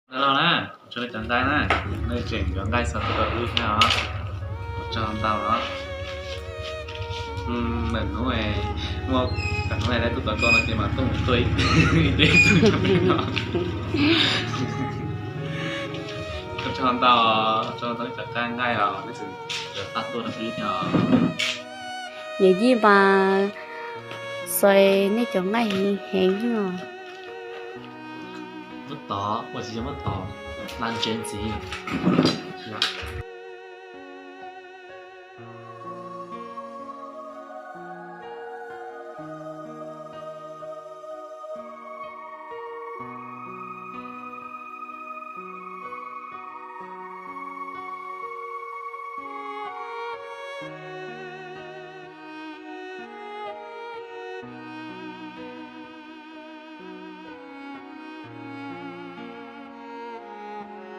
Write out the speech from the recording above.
Ntau na, ua tsaug cov nqaij na, nej tseem cov nqaij xa tuaj rau wb thiab os. Ua tsaug ntau os. Ntawm hnub, muaj hnub lawv tuaj tom koj no ces mas tuaj mus tuaj ib tug ib tug no. Ua tsaug ntau, ua tsaug ntau cov nqaij os, nej tseem xa tuaj rau wb thiab os. Niam Yij mas xa nej cov nqaij heev heev os. Muab tov, ua tsis yog muab tov, hla ntsev ntxiv.